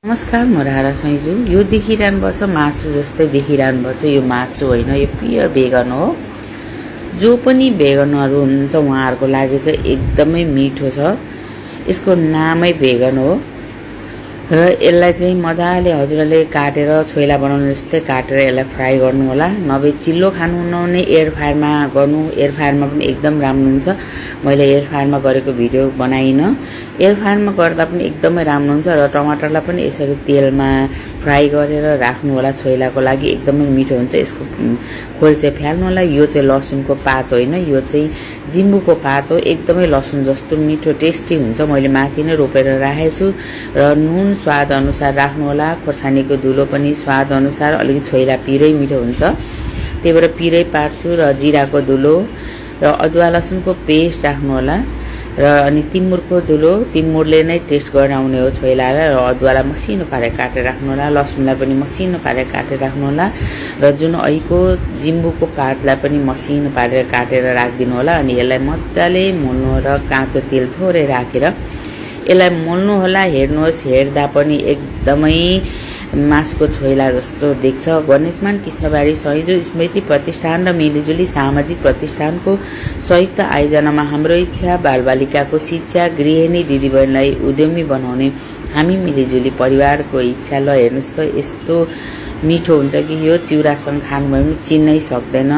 नमस्कार, म रारा सैजु। यो देखिरहनु भएको छ मासु जस्तै देखिरहनु भएको छ। यो मासु होइन, यो प्योर भेगन हो। जो पनि भेगनहरू हुनुहुन्छ उहाँहरूको लागि चाहिँ एकदमै मिठो छ। यसको नामै भेगन हो र यसलाई चाहिँ मजाले हजुरले काटेर छोइला बनाउनु जस्तै काटेर यसलाई फ्राई गर्नु होला। नभए चिल्लो खानुहुन्न भने एयर फ्रायरमा गर्नु। एयर फ्रायरमा पनि एकदम राम्रो हुन्छ। मैले एयर फ्रायरमा गरेको भिडियो बनाइनँ। एयर फ्रायरमा गर्दा पनि एकदमै राम्रो हुन्छ र टमाटरलाई पनि यसरी तेलमा फ्राई गरेर राख्नु होला। छोइलाको लागि एकदमै मिठो हुन्छ। यसको खोल चाहिँ फ्याल्नु होला। यो चाहिँ लसुनको पात होइन, यो चाहिँ जिम्बुको पात हो। एकदमै लसुन जस्तो मिठो टेस्टी हुन्छ। मैले माथि नै रोपेर राखेको छु र नुन स्वाद अनुसार राख्नु होला। खोर्सानीको धुलो पनि स्वाद अनुसार। अलिकति छोइला पिरै मिठो हुन्छ, त्यही भएर पिरै पार्छु। र जिराको धुलो र अदुवा लसुनको पेस्ट राख्नु होला। र अनि तिमुरको धुलो, तिमुरले नै टेस्ट गराउने हो छोइलालाई। र अदुवालाई मसिनो पारेर काटेर राख्नु होला। लसुनलाई पनि मसिनो पारेर काटेर राख्नु होला। र जुन अहिको जिम्बुको पातलाई पनि मसिनो पारेर काटेर राखिदिनु होला। अनि यसलाई मजाले मोल्नु र काँचो तेल थोरै राखेर यसलाई मोल्नु होला। हेर्नुहोस्, हेर्दा पनि एकदमै मासुको छोइला जस्तो देख्छ। गणेशमान कृष्णबारी सैजु स्मृति प्रतिष्ठान र मिलिजुली सामाजिक प्रतिष्ठानको संयुक्त आयोजनामा हाम्रो इच्छा बालबालिकाको शिक्षा, गृहिणी दिदीबहिनीलाई उद्यमी बनाउने हामी मिलिजुली परिवारको इच्छा। ल हेर्नुहोस् त, यस्तो मिठो हुन्छ कि यो चिउरासँग खानुभयो भने चिन्नै सक्दैन।